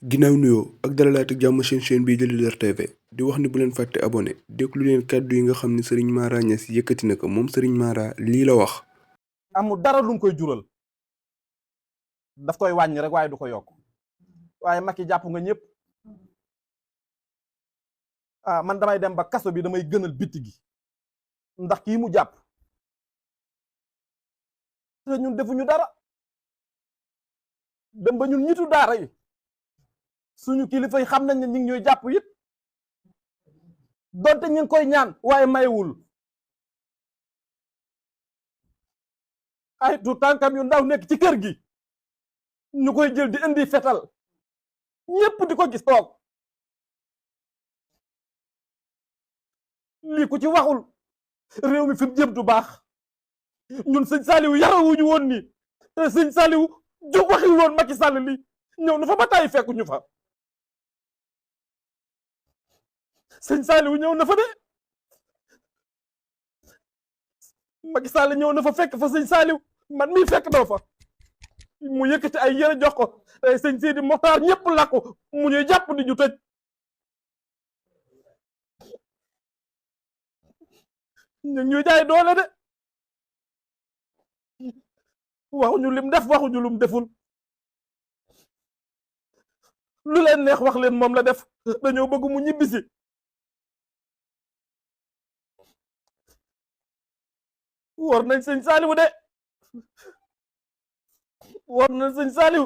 ginnaaw nuyoo ak dalalaat ak jàmm chaîne bii di Leader TV di wax ni bu leen fàtte abonné déglu leen kàddu yi nga xam ne Serigne Mara Niass yëkkati na ko moom Serigne Mara lii la wax. amul dara lu mu koy jural daf koy wàññi rek waaye du ko yokk waaye Macky jàpp nga ñëpp man damay dem ba kaso bi damay gënal bitti gi ndax kii mu jàpp te ñun defuñu dara dem ba ñun ñitu daara yi suñu kilifa yi xam nañ ne ñu ngi ñuy jàpp it donte ñu ngi koy ñaan waaye mayewul ay tu tànkam yu ndaw nekk ci kër gi ñu koy jël di indi fetal ñépp di ko gis toog lii ku ci waxul réew mi fi mu jëm du baax ñun sëñ Saliou yarawuñu woon ni sëñ Saliou jóg waxi woon Macky Sall lii ñëw na fa ba tàyyi fekkuñu fa sëñ Saliou ñëw na fa de Macky Sall ñëw na fa fekk fa sëñ Saliou man mii fekk na fa mu yëkkati ay yére jox ko sëñ Sidi Mokhtar ñëpp lakku mu ñuy jàpp di ñu tëj ñu ñuy jaay doole de waxuñu lim def waxuñu lum deful lu leen neex wax leen moom la def dañoo bëgg mu ñibbisi war nañ sëñ Saliou de war nañ sëñ Saliou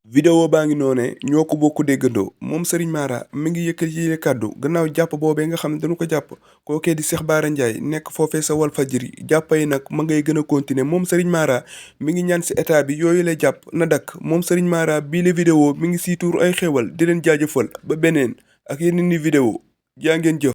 vidéo baa ngi noonee ñoo ko bokk déggandoo moom Serigne Mara mi ngi yëkkati yi kàddu gannaaw jàpp boobee nga xam ne dañu ko jàpp kookee di Cheikh Bara Ndiaye nekk foofee sa Walfadjri jàppay nag ma ngay gën a continuer moom Serigne Mara mi ngi ñaan si état bi yooyu la jàpp na dakk moom Serigne Mara bii la vidéo mi ngi siy tuur ay xéwal di leen jaajëfal ba beneen ak yeneen ni vidéo jaa ngeen jëf.